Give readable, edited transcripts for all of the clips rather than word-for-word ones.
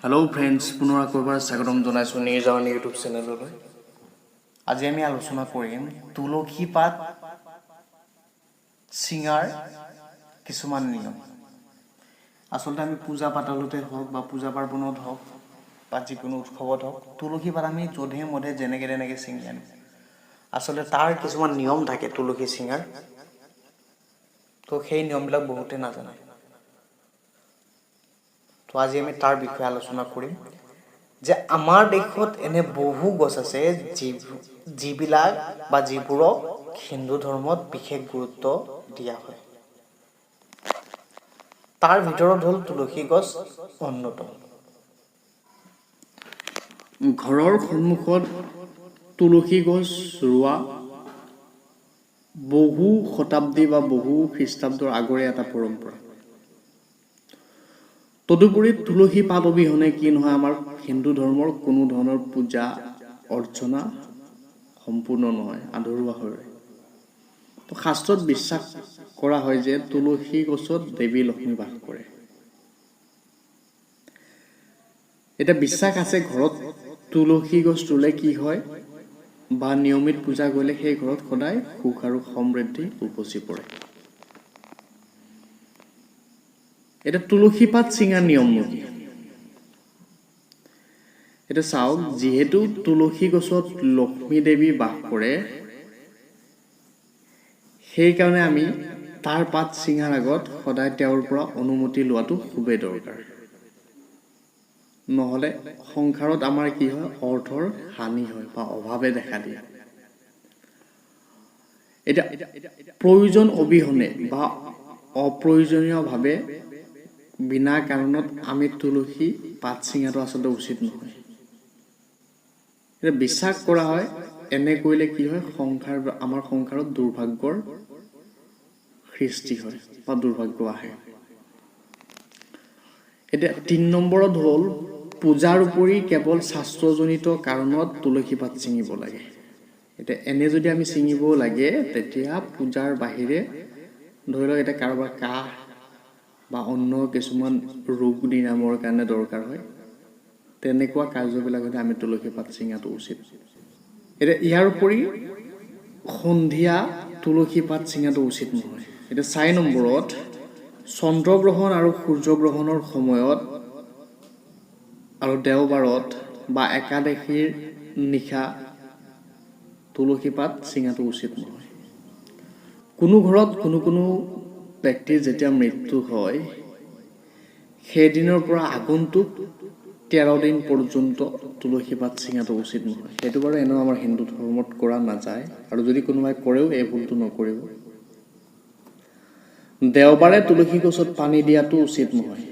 Hello' friends, পুনৰ আকৌ এবাৰ স্বাগতম জনাইছোঁ নিউজ আৱান ইউটিউব চেনেললৈ। আজি আমি আলোচনা কৰিম তুলসী পাত ছিঙাৰ কিছুমান নিয়ম। আচলতে আমি পূজা পাতলতে হওক বা পূজা পাৰ্বণত হওক বা যিকোনো উৎসৱত হওক, তুলসী পাত আমি যধে মধে যেনেকৈ তেনেকৈ ছিঙি আনো। আচলতে তাৰ কিছুমান নিয়ম থাকে তুলসী ছিঙাৰ। তো সেই নিয়মবিলাক বহুতে নাজানে। তো আজি আমি তাৰ বিষয়ে আলোচনা কৰিম যে আমাৰ দেশত এনে বহু গছ আছে, যিবিলাক বা যিবোৰক হিন্দু ধৰ্মত বিশেষ গুৰুত্ব দিয়া হয়। তাৰ ভিতৰত হ'ল তুলসী গছ অন্যতম। ঘৰৰ সন্মুখত তুলসী গছ ৰোৱা বহু শতাব্দী বা বহু খ্ৰীষ্টাব্দৰ আগৰে এটা পৰম্পৰা। তদুপৰি তুলসী পাত অবিহনে কি নহয়, আমাৰ হিন্দু ধৰ্মৰ কোনো ধৰণৰ পূজা অৰ্চনা সম্পূৰ্ণ নহয়, আধৰুৱা হৈ ৰয়। তো শাস্ত্ৰত বিশ্বাস কৰা হয় যে তুলসী গছত দেৱী লক্ষ্মী বাস কৰে। এতিয়া বিশ্বাস আছে, ঘৰত তুলসী গছ ৰুলে কি হয় বা নিয়মিত পূজা কৰিলে সেই ঘৰত সদায় সুখ আৰু সমৃদ্ধি উপচি পৰে। এতিয়া তুলসী পাত ছিঙাৰ নিয়মনো কি? এতিয়া চাওক, যিহেতু তুলসী গছত লক্ষ্মী দেৱী বাস কৰে, সেইকাৰণে আমি তাৰ পাত ছিঙাৰ আগত সদায় তেওঁৰ পৰা অনুমতি লোৱাটো খুবেই দৰকাৰ। নহ'লে সংসাৰত আমাৰ কি হয়, অৰ্থৰ হানি হয় বা অভাৱে দেখা দিয়ে। এতিয়া প্ৰয়োজন অবিহনে বা অপ্ৰয়োজনীয়ভাৱে বিনা কাৰণত আমি তুলসী পাত ছিঙাটো আচলতে উচিত নহয়। এতিয়া বিশ্বাস কৰা হয়, এনে কৰিলে কি হয়, আমাৰ সংসাৰত দুৰ্ভাগ্যৰ সৃষ্টি হয় বা দুৰ্ভাগ্য আহে। এতিয়া 3 নম্বৰত হ'ল, পূজাৰ উপৰি কেৱল স্বাস্থ্যজনিত কাৰণত তুলসী পাত ছিঙিব লাগে। এতিয়া এনে যদি আমি ছিঙিব লাগে, তেতিয়া পূজাৰ বাহিৰে ধৰি লওক এতিয়া কাৰোবাৰ কাহ বা অন্য কিছুমান ৰোগ নিৰাময়ৰ কাৰণে দৰকাৰ হয়, তেনেকুৱা কাৰ্যবিলাকতে আমি তুলসী পাত ছিঙাটো উচিত। এতিয়া ইয়াৰ উপৰি সন্ধিয়া তুলসী পাত ছিঙাটো উচিত নহয়। এতিয়া 4 নম্বৰত, চন্দ্ৰগ্ৰহণ আৰু সূৰ্যগ্ৰহণৰ সময়ত আৰু দেওবাৰত বা একাদশীৰ নিশা তুলসী পাত ছিঙাটো উচিত নহয়। কোনো ঘৰত কোনো কোনো ব্যক্তিৰ যেতিয়া মৃত্যু হয়, সেইদিনৰ পৰা আগন্তুক 13 দিন পৰ্যন্ত তুলসী পাত ছিঙাটো উচিত নহয়। সেইটো বাৰু এনেও আমাৰ হিন্দু ধৰ্মত কৰা নাযায় আৰু যদি কোনোবাই কৰেও এই ভুলটো নকৰিব। দেওবাৰে তুলসী গছত পানী দিয়াটো উচিত নহয়।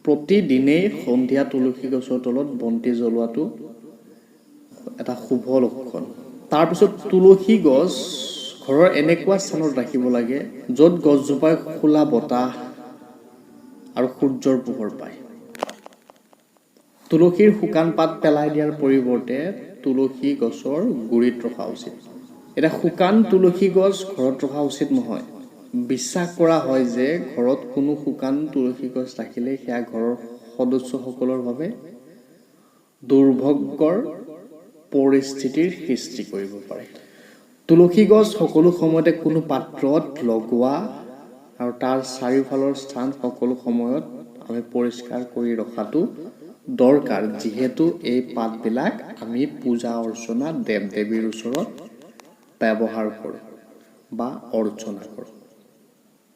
প্ৰতিদিনেই সন্ধিয়া তুলসী গছৰ তলত বন্তি জ্বলোৱাটো এটা শুভ লক্ষণ। তাৰপিছত তুলসী গছ ঘৰৰ এনেকুৱা স্থানত ৰাখিব লাগে, য'ত গছজোপাই খোলা বতাহ আৰু সূৰ্যৰ পোহৰ পায়। তুলসীৰ শুকান পাত পেলাই দিয়াৰ পৰিৱৰ্তে তুলসী গছৰ গুৰিত ৰখা উচিত। এতিয়া শুকান তুলসী গছ ঘৰত ৰখা উচিত নহয়। বিশ্বাস কৰা হয় যে ঘৰত কোনো শুকান তুলসী গছ ৰাখিলে সেয়া ঘৰৰ সদস্যসকলৰ বাবে দুৰ্ভাগ্যৰ পৰিস্থিতিৰ সৃষ্টি কৰিব পাৰে। তুলসী গছ সকলো সময়তে কোনো পাত্ৰত লগোৱা আৰু তাৰ চাৰিওফালৰ স্থান সকলো সময়ত আমি পৰিষ্কাৰ কৰি ৰখাটো দৰকাৰ, যিহেতু এই পাতবিলাক আমি পূজা অৰ্চনা, দেৱ দেৱীৰ ওচৰত ব্যৱহাৰ কৰোঁ বা অৰ্চনা কৰোঁ।